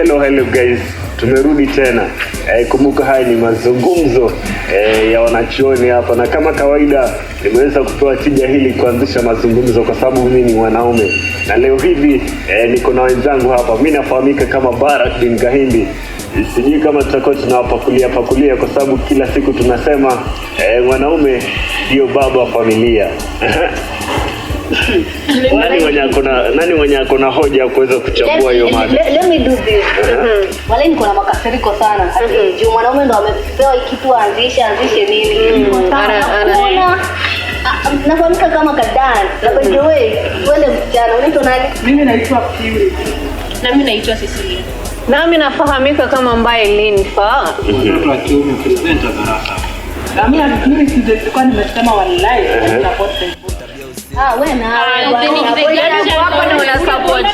Hello, hello guys, tumerudi tena. Kumbuka haya ni mazungumzo ya wanachuoni hapa, na kama kawaida nimeweza kupewa tija hili kuanzisha mazungumzo kwa sababu mimi ni mwanaume, na leo hivi niko na wenzangu hapa. Mimi nafahamika kama Barak bin Kahindi. Sijui kama tutakuwa tunawapakulia pakulia, kwa sababu kila siku tunasema mwanaume ndio baba wa familia. Nani mwenye ako na hoja ya kuweza kuchambua hiyo mada? Let me do this. Wale niko na makasiriko sana. Ati juu mwanaume ndo amepewa hii kitu aanzishe, anzishe nini? Hakuna. Ah, nafahamika kama Kadan. Na by the way, wewe msichana unaitwa nani? Mimi naitwa Purity. Na mimi naitwa Cecilia. Nami nafahamika kama Mbaye Linfa. Mtoto wa kiume, presenter Baraka. Na mimi nilikuwa nimesema wallahi I support the Ah, wewe na Hapa na una support.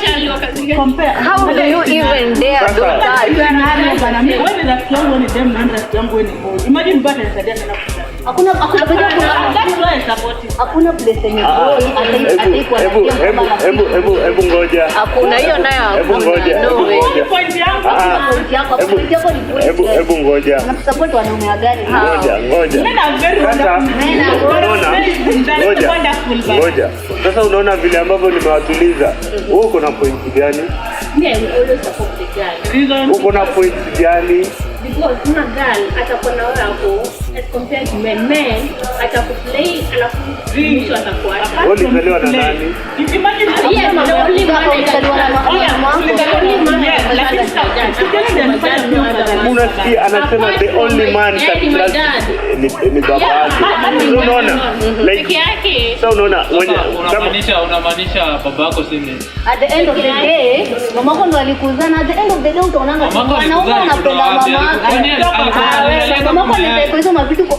Compare. How do you even dare do that? Bana, mimi wewe ni rafiki yangu, wewe ni dem, na rafiki yangu wewe ni boy. Imagine bado anisaidia sana kuta. Hakuna kuna That's why I support it. Hakuna place yenye Ah, boy ataikuwa na hebu dem hebu kama hebu hebu hebu ngoja. Hakuna hiyo nayo, Hebu hakuna. ngoja, No hebu way. ngoja. Point yangu. Ah, Point yako, hebu point yako ni point. hebu hebu ngoja. Unasupport wanaume wa gani? Ngoja, ngoja. Men are very Sasa wonderful. unaona, Very ngoja, wonderful, but- ngoja. Sasa unaona vile ambavyo nimewatuliza. Wewe uko na point gani? Me, I will always support the girl. Reason. Uko na point gani? Because una girl atakuwa na wewe hapo as compared to men. Men atakuplay alafu mwisho atakuacha. Wewe ulizaliwa na nani? Imagine. Yes, the only man I can Ulizaliwa na The only man I Yes, can lakini trust is my dad. kijana ndiye anafanya pia Apart Unasikia anasema the only man Yeah, can ni my trust dad. ni baba yake. Sasa unaona? Like Peke yake. sasa unaona mwenye Sasa kama unamaanisha baba yako si mimi? At the end of the day, mamako ndo alikuzaa na at the end of the day utaonanga Mamako mwanaume alikuzaa, anapenda alikutoa wapi? mamake. Kwani Mamako alikuwa anaweza hizo mavitu kwa